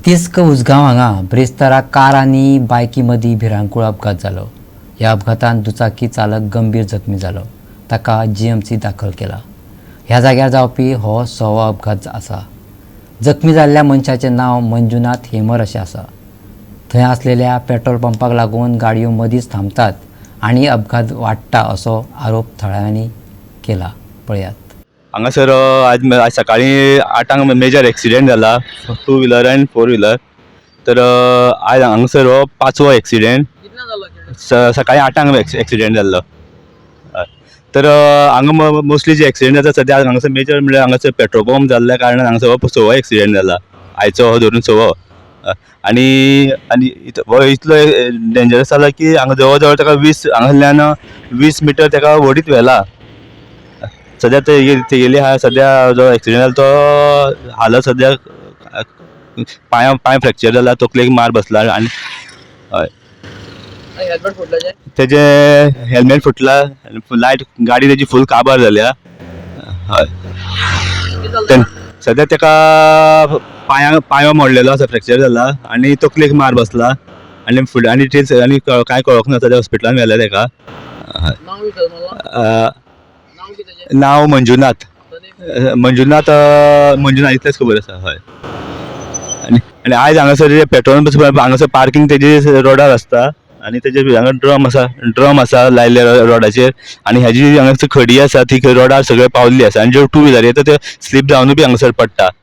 तिस्क उजगांव हांगा ब्रेस्तारा कार आनी बायकी मदीं भिरांकूळ अपघात जालो. ह्या अपघातांत दुचाकी चालक गंभीर जखमी जालो. ताका जीएमसी दाखल केला. ह्या जाग्यार जावपी हो सवो अपघात आसा. जखमी जाल्ल्या मनशाचें नांव मंजुनाथ हेमर अशें आसा. थंय आसलेल्या पेट्रोल पंपाक लागून गाडयो मदींच थांबतात आनी अपघात वाडटा असो आरोप थळाव्यांनी केला. पळयात. हांगासर आज आज सकाळी 8आंक मेजर एक्सिडेंट जाला, two wheeler and four wheeler. तर आज हांगासर हो पांचवो एक्सिडेंट. कितना जालो accident? सकाळी 8आंक एक्सिडेंट जाल्लो. हय. तर हांगा मोस्टली जे एक्सिडेंट जाता सद्या हांगासर मेजर म्हणल्यार हांगासर पेट्रोल पंप जाल्ल्या कारणान हांगासर हो सवो एक्सिडेंट जाला, आयचो हो धरून सवो. हय. आनी आनी हो इतलो डेंजरस जाला की हांगा जवळ जवळ ताका 20, हांगासरल्यान 20 मिटर ताका वडीत व्हेला. सद्या तेगेली हा सद्या जो एक्सिडेंट जालो तो हालत सद्या पांय पांय फ्रॅक्चर जाला, तकलेक मार बसला आनी हय. आणि हेल्मेट फुटल्याचे? तेजे हेल्मेट फुटला, लायट गाडी तेजी फूल काबार जाल्या, हय. कितें जालें? सद्या तेका पांया पांयो मोडलेलो आसा, फ्रॅक्चर जाला आनी तकलेक मार बसला आनी फुडें आनी तेच आनी कांय कळोंक ना. सद्या हॉस्पिटलान व्हेला तेका, हय. नाव कितें मला? नाव कितें तेजें? नांव मंजुनाथ. आनी मंजुनाथ, मंजुनाथ इतलेंच खबर आसा, हय. आनी आनी आयज हांगासर जे पेट्रोल पंप हांगासर पार्किंग तेजी रोडार आसता आनी तेजे हांगा ड्रम आसा, ड्रम आसा लायल्ले रोडाचेर आनी हेजी हांगासर खडी आसा, ती रोडार सगळे पावल्ली आसा आनी ज्यो टू व्हिलर येता ते स्लीप जावनूय बी हांगासर पडटा.